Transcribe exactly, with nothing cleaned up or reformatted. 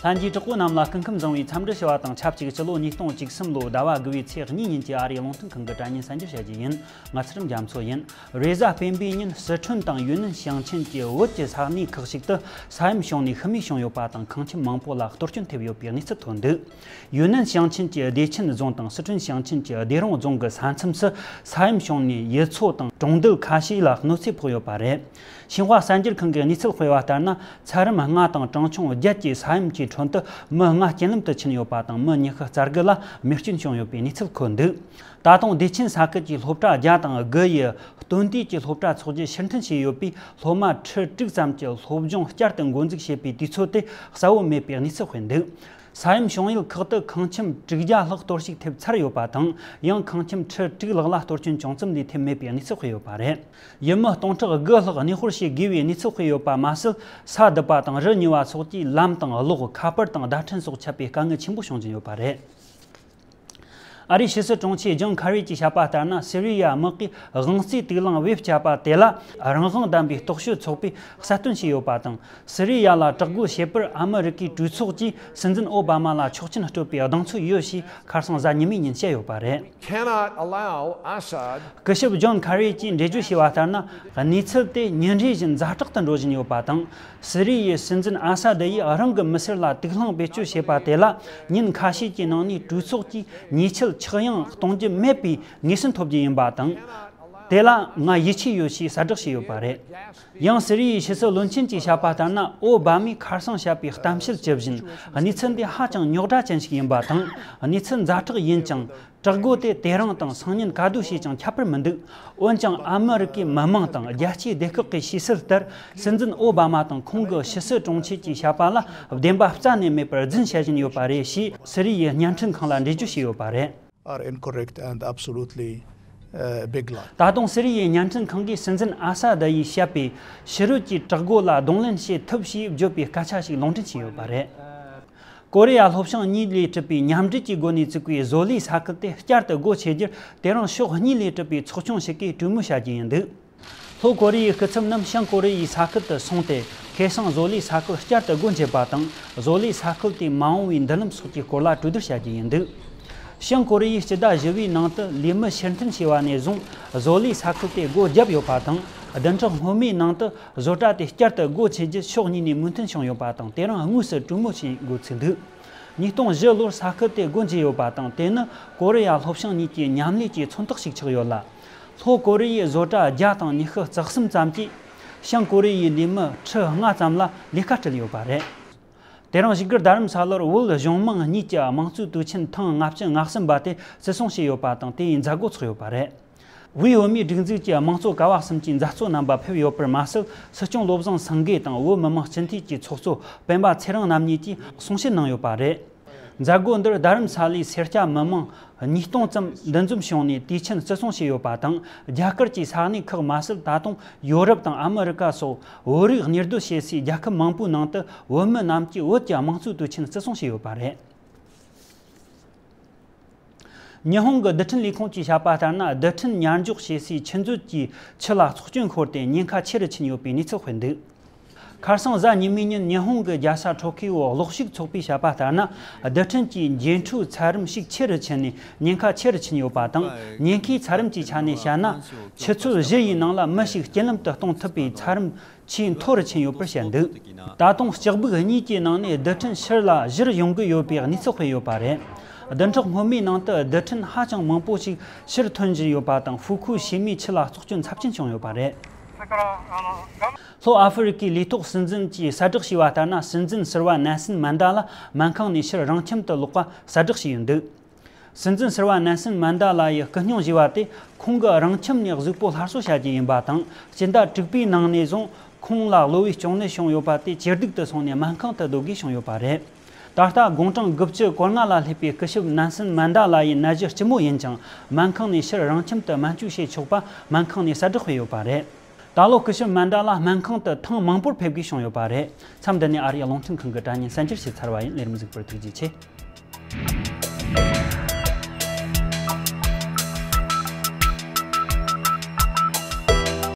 ལྷན་རྒྱས་གྲོགས་པོ་རྣམས་ལ་སྐུ་ཁམས་བཟང་བའི་འཚམས་འདྲི་ཞུ་བ་དང་ཆབས་ཅིག་སྤྱི་ལོ་ཉིས་སྟོང་བཅུ་གསུམ་ལོའི་ཟླ་བ་དགུ་བའི་ཚེས་གཉིས་ཉིན་གྱི་ཨ་རིའི་རླུང་འཕྲིན་ཁང་གི་དྲ་བརྙན་གསར་འགྱུར་བཤད་རྒྱུ་ཡིན། ང་ཚེ་རིང་རྒྱ་མཚོ་ཡིན། རེས་གཟའ་སྤེན་པའི་ཉིན་སི་ཁྲོན་དང་ཡུན་ནན་ཞིང་ཆེན་གྱི་བོད་ཀྱི་ས་གནས་ཁག་ཅིག་ཏུ་ས་ཡོམ་བྱུང་ནས་ཤི་རྨས་བྱུང་ཡོད་པ་དང་ཁང་ཁྱིམ་མང་པོ་ལ་གཏོར་སྐྱོན་ཐེབས་ཡོད་པའི་གནས་ཚུལ་ཐོན་འདུག་ཡུན་ནན་ཞིང་ཆེན་གྱི་བདེ་ཆེན་རྫོང་དང་སི་ཁྲོན་ཞིང་ཆེན་གྱི་བདེ་རོང་རྫོང་གི་ས་མཚམས་སུ་ས་ཡོམ་བྱུང་ནས་ཡུལ་ཚོ་དང་གྲོང་རྡལ་ཁ་ཤས་ལ་གནོད་འཚེ་ཕོག་ཡོད་པ་རེད། ཤིན་ཧྭ་གསར་འགྱུར་ཁང་གིས་གནས་ཚུལ་སྤེལ་བ་ལྟར་ན། ཚད་རིམ་ལྔ་དང་གྲངས་ཆུང་བརྒྱད་ཀྱི་ས་ཡོམ་གྱི་ཁྲོད་དུ་མི་ལྔ་རྐྱེན་ལམ་དུ་ཕྱིན་ཡོད་པ་དང་མི་ཉི་ཤུ་རྩ་དགུ་ལ་རྨས་སྐྱོན་བྱུང་ཡོད་པའི་གནས་ཚུལ་འཁོད་འདུག་ད་དུང་བདེ་ཆེན་ས་ཁུལ་གྱི་སློབ་གྲྭ་བརྒྱ་དང་དགུ་ཡི་སྟོན་དུས་ཀྱི་སློབ་གྲྭ་འཚོགས་རྒྱུ་ཕྱིར་འཐེན་བྱས་ཡོད་པས། སློབ་མ་ཁྲི་དྲུག་ཙམ་གྱི་སློབ་སྦྱོང་བསྐྱར་དུ་འགོ་འཛུགས་བྱེད་པའི་དུས་ཚོད་དེ་གསལ་བོ་མེད་པའི་གནས་ཚུལ་སྤེལ་འདུག་ས་ཡོམ་བྱུང་ཡུལ་ཁག་ཏུ་ཁང་ཁྱིམ་དྲུག་བརྒྱ་ལྷག་གཏོར་བཤིག་ཐེབས་ཚར་ཡོད་པ་དང་། ཡང་ཁང་ཁྱིམ་ཁྲི་དྲུག་ལྷག་ལ་གཏོར་སྐྱོན་ཅུང་ཙམ་ལས་ཐེབས་མེད་པའི་གནས་ཚུལ་སྤེལ་ཡོད་པ་རེད། ཡུལ་མི་སྟོང་ཕྲག་དགུ་ལྷག་གནས་སྤོར་བྱེད་དགོས་པའི་གནས་ཚུལ་སྤེལ་ཡོད་པ་མ་ཟད། ས་རྡིབ་པ་དང་རི་ཉིལ་བ་སོགས་ཀྱིས་ལམ་དང་གློག་ཁ་པར་དང་བརྡ་འཕྲིན་སོགས་ཆད་པའི་དཀའ་ངལ་ཆེན་པོ་བྱུང་བཞིན་ཡོད་པ་རེད། ཨ་རིའི་ཕྱི་སྲིད་དྲུང་ཆེ་ཇོན་ཁ་རི་གྱིས་བཤད་པ་ལྟར་ན། སི་རི་ཡ་དམག་གིས་དབང་རྩའི་དུག་རླངས་བེད་སྤྱད་པ་དེ་ལ་རང་དབང་ལྡན་པའི་རྟོག་དཔྱོད་ཚོགས་པས་གསལ་སྟོན་བྱས་ཡོད་པ་དང་། སི་རི་ཡ་ལ་དྲག་རྒོལ་བྱེད་པར་ཨ་མི་རི་ཀའི་གྲོས་ཚོགས་ཀྱིས་སྲིད་འཛིན་ཨོ་བྷ་མ་ལ་ཆོག་མཆན་སྤྲོད་པའི་གདེང་ཚོད་ཡོད་ཞེས་ཁ་སང་གཟའ་ཉི་མའི་ཉིན་བཤད་ཡོད་པ་རེད། Cannot allow Assad སྐུ་ཞབས་ཇོན་ཁ་རི་གྱིས་འགྲེལ་བརྗོད་བྱས་པ་ལྟར་ན། གནས་ཚུལ་དེ་ཉིན་རེ་བཞིན་ཛ་དྲག་ཏུ་འགྲོ་བཞིན་ཡོད་པ་དང་། སི་རི་ཡའི་སྲིད་འཛིན་ཨ་ས་ད་ཡིས་རང་གི་མི་སེར་ལ་དུག་རླངས་བེད་སྤྱོད་བྱས་པ་དེ་ལ་ཉིན་ཁ་ཤས་ཀྱི་ནང་ནས་གྲོས་ཚོགས་ཀྱིས་ཉེས་ཆད་ཆག་ཡང་གཏོང་རྒྱུ་མེད་པའི་ངེས་ཤེས་ཐོབ་རྒྱུ་ཡིན་པ་དང་། དེ་ལ་ང་ཡིད་ཆེས་ཡོད་ཞེས་གསལ་བསྒྲགས་བྱས་ཡོད་པ་རེད། ཡང་སི་རི་ཡའི་ཕྱི་སྲིད་བློན་ཆེན་གྱིས་བཤད་པ་ལྟར་ན། ཨོ་བྷ་མས་ཁ་སང་བཤད་པའི་གཏམ་བཤད་ཇི་བཞིན་གནས་ཚུལ་འདི་ཧ་ཅང་རྙོག་དྲ་ཅན་ཞིག་ཡིན་པ་དང་། གནས་ཚུལ་ཛ་དྲག་ཡིན་ཀྱང་། དྲག་རྒོལ་དེ་དེ་རིང་དང་སང་ཉིན་ག་དུས་བྱས་ཀྱང་ཁྱད་པར་མི་འདུག་འོན་ཀྱང་ཨ་མི་རི་ཀའི་མི་དམངས་དང་རྒྱལ་སྤྱིའི་སྡེ་ཁག་གིས་ཤེས་གསལ་ལྟར། སྲིད་འཛིན་ཨོ་བྷ་མ་དང་ཁོང་གི་ཕྱི་སྲིད་དྲུང་ཆེ་གྱིས་བཤད་པ་ལ་བདེན་པ་རྩ་ནས་མེད་པར་རྫུན་བཤད་བཞིན་ཡོད་པ་རེད་ཞེས་སི་རི་ཡའི་བརྙན་འཕྲིན་ཁང་ལ་འགྲེལ་བརྗོད་བྱས་ཡོད་པ་རེད། are incorrect and absolutely uh, big lie. ད་དུང་སི་རི་ཡའི་བརྙན་འཕྲིན་ཁང་གིས་སྲིད་འཛིན་ཨ་ས་ད་ཡིས་བཤད་པའི་ཕྱི་རོལ་གྱི་དྲག་རྒོལ་ལ་གདོང་ལེན་བྱེད་ཐུབ་ཞེས་བརྗོད་པའི་སྐད་ཆ་ཞིག་ལུང་འདྲེན་བྱས་ཡོད་པ་རེད། ཀོ་རི་ཡ་ལྷོ་བྱང་གཉིས་ལས་གྲུབ་པའི་མཉམ་འབྲེལ་གྱི་སྒོ་ནས་བཙུགས་པའི་བཟོ་ལས་ས་ཁུལ་དེ་བསྐྱར་དུ་སྒོ་ཕྱེ་རྒྱུར་དེ་རིང་ཕྱོགས་གཉིས་ལས་གྲུབ་པའི་ཚོགས་ཆུང་ཞིག་གིས་གྲོས་མོལ་བྱ་རྒྱུ་ཡིན་འདུག་ལྷོ་ཀོ་རི་ཡའི་སྐུ་ཚབ་རྣམས་བྱང་ཀོ་རི་ཡའི་ས་ཁུལ་དུ་སོང་སྟེ། ཁེ་སང་བཟོ་ལས་ས་ཁུལ་བསྐྱར་དུ་སྒོ་འབྱེད་པ་དང་། བཟོ་ལས་ས་ཁུལ་དེ་མ་འོངས་པའི་མདུན་ལམ་སོགས་ཀྱི་སྐོར་ལ་གྲོས་བསྡུར་བྱ་རྒྱུ་ཡིན་འདུག་བྱང་ཀོ་རི་ཡས་སྤྱི་ཟླ་བཞི་པའི་ནང་དུ་ལས་མི་ཕྱིར་འཐེན་བྱས་པ་ནས་བཟུང་བཟོ་ལས་ས་ཁུལ་དེ་སྒོ་བརྒྱབ་ཡོད་པ་དང་། བདུན་ཕྲག་སྔོན་མའི་ནང་དུ་བཟོ་གྲྭ་དེ་བསྐྱར་དུ་སྒོ་ཕྱེ་རྒྱུ་ཕྱོགས་གཉིས་ནས་མོས་མཐུན་བྱུང་ཡོད་པ་དང་། དེ་རིང་དངོས་སུ་གྲོས་མོལ་བྱེད་འགོ་ཚུགས་འདུག་ཉིས་སྟོང་བཞི་ལོར་ས་ཁུལ་དེ་སྒོ་འབྱེད་ཡོད་པ་དང་། དེ་ནི་ཀོ་རི་ཡ་ལྷོ་བྱང་གཉིས་ཀྱི་མཉམ་ལས་ཀྱི་མཚོན་རྟགས་ཤིག་ཆགས་ཡོད་ལ། ལྷོ་ཀོ་རི་ཡའི་བཟོ་གྲྭ་བརྒྱ་དང་ཉི་ཤུ་རྩ་གསུམ་ཙམ་གྱིས་བྱང་ཀོ་རི་ཡའི་ལས་མི་ཁྲི་ལྔ་ཙམ་ལ་ལས་ཀ་སྤྲད་ཡོད་པ་རེད། དེ་རིང་ཞིག་སྒར་རྡ་རམ་ས་ལར་བོད་གཞུང་མང་གཉིས་ཀྱི་དམངས་གཙོའི་དུས་ཆེན་ཐེངས་ལྔ་བཅུ་ང་གསུམ་པ་དེ་བརྩི་སྲུང་བྱས་ཡོད་པ་དང་། དེ་ཡི་མཛད་སྒོ་ཚོགས་ཡོད་པ་རེད། དབུས་བོད་མིའི་སྒྲིག་འཛུགས་ཀྱི་དམངས་གཙོ་ཀ་བ་གསུམ་གྱི་མཛད་གཙོ་རྣམ་པ་ཕེབས་ཡོད་པར་མ་ཟད། སྲིད་སྐྱོང་བློ་བཟང་སེང་གེ་དང་བོད་མི་མང་སྤྱི་འཐུས་ཀྱི་ཚོགས་གཙོ་སྤེན་པ་ཚེ་རིང་རྣམ་གཉིས་ཀྱིས་གསུང་བཤད་གནང་ཡོད་པ་རེད། མཛད་སྒོ་འདིར་རྡ་རམ་ས་ལའི་སེར་སྐྱ་མི་མང་ཉིས་སྟོང་ཙམ་འདུ་འཛོམས་བྱུང་ནས་དུས་ཆེན་བརྩི་སྲུང་བྱས་ཡོད་པ་དང་། རྒྱ་གར་གྱི་ས་གནས་ཁག་མ་ཟད། ད་དུང་ཡོ་རོབ་དང་ཨ་མི་རི་ཀ་སོགས་བོད་རིགས་གཉེར་སྡོད་བྱེད་སའི་རྒྱལ་ཁབ་མང་པོའི་ནང་དུ་བོད་མི་རྣམས་ཀྱིས་བོད་ཀྱི་དམངས་གཙོའི་དུས་ཆེན་བརྩི་སྲུང་བྱས་ཡོད་པ་རེད། ཉི་ཧོང་གི་རྡུལ་ཕྲན་ལས་ཁུངས་ཀྱིས་བཤད་པ་ལྟར་ན། རྡུལ་ཕྲན་ཉར་འཇོག་བྱེད་སའི་ཆུ་མཛོད་ཀྱི་ཆུ་ལ་ཚོགས་སྐྱོན་ཤོར་ཏེ་ཉེན་ཁ་ཆེ་རུ་ཕྱིན་ཡོད་པའི་གནས་ཚུལ་སྤེལ་འདུག་ཁ་སང་གཟའ་ཉི་མའི་ཉིན་ཉི་ཧོང་གི་རྒྱལ་ས་ཊོ་ཁི་ཡོའི་གློག་ཤུགས་ཚོགས་པས་བཤད་པ་ལྟར་ན། རྡུལ་ཕྲན་གྱི་འགྱེད་འཕྲོའི་ཚད་རིམ་ཤུགས་ཆེ་རུ་ཕྱིན་ནས་ཉེན་ཁ་ཆེ་རུ་ཕྱིན་ཡོད་པ་དང་། ཉེན་ཁའི་ཚད་རིམ་གྱི་ཆ་ནས་བཤད་ན། ཆུ་ཚོད་བཞི་ཡི་ནང་ལ་མི་ཞིག་རྐྱེན་ལམ་དུ་གཏོང་ཐུབ་པའི་ཚད་རིམ་ཆེས་མཐོ་རུ་ཕྱིན་ཡོད་པར་བཤད་འདུག་ད་དུང་ལྕགས་སྦུག་གཉིས་ཀྱི་ནང་ནས་རྡུལ་ཕྲན་ཕྱིར་ལ་བཞུར་ཡོང་གི་ཡོད་པའི་གནས་ཚུལ་སྤེལ་ཡོད་པ་རེད། བདུན་ཕྲག་སྔོན་མའི་ནང་དུ་རྡུལ་ཕྲན་ཧ་ཅང་མང་པོ་ཞིག་ཕྱིར་ཐོན་བཞིན་ཡོད་པ་དང་། ཧྥུ་ཁུ་ཤི་མའི་ཆུ་ལ་བཙོག་སྐྱོན་ཚབས་ཆེན་བྱུང་ཡོད་པ་རེད། ལྷོ་ཨ་ཧྥེ་རི་ཀའི་ལས་ཐོག་སྲིད་འཛིན་གྱིས་གསལ་བསྒྲགས་བྱས་པ་ལྟར་ན། སྲིད་འཛིན་ཟུར་པ་ནན་སན་མན་ཌེ་ལ་སྨན་ཁང་ནས་ཕྱིར་རང་ཁྱིམ་དུ་ལོག་པ་གསལ་བསྒྲགས་བྱས་ཡོད་འདུག་སྲིད་འཛིན་ཟུར་པ་ནན་སན་མན་ཌེ་ལ་ཡི་སྐུ་སྙུང་བཞེས་པ་དེ་ཁོང་གི་རང་ཁྱིམ་ནས་གཟུགས་པོ་སླར་གསོ་བྱ་རྒྱུ་ཡིན་པ་དང་། སྤྱི་ཟླ་དྲུག་པའི་ནང་ནས་བཟུང་ཁོང་ལ་གློ་བའི་གཅོང་ནད་བྱུང་ཡོད་པ་དེ་ཇེ་སྡུག་ཏུ་སོང་ནས་སྨན་ཁང་དུ་སྡོད་དགོས་བྱུང་ཡོད་པ་རེད། ད་ལྟ་དགུང་གྲངས་དགུ་བཅུ་གོ་ལྔ་ལ་སླེབས་པའི་སྐུ་ཞབས་ནན་སན་མན་ཌེ་ལ་ཡི་ན་གཞི་ལྕི་མོ་ཡིན་ཀྱང་། སྨན་ཁང་ནས་ཕྱིར་རང་ཁྱིམ་དུ་སྨན་བཅོས་བྱེད་ཆོག་པ་སྨན་ཁང་ནས་གསལ་བསྒྲགས་སྤེལ་ཡོད་པ་རེད། ད་ལོ་སྐུ་ཞབས་མན་ཌེ་ལ་སྨན་ཁང་དུ་ཐེངས་མང་པོར་ཕེབས་དགོས་བྱུང་ཡོད་པ་རེད། མཚམས་འདི་ནས་ཨ་རིའི་རླུང་འཕྲིན་ཁང་གི་དྲ་བརྙན་གསར་འགྱུར་ཞིག་ཚར་བ་ཡིན། ལས་རིམ་གཟིགས་པར་ཐུགས་རྗེ་ཆེ།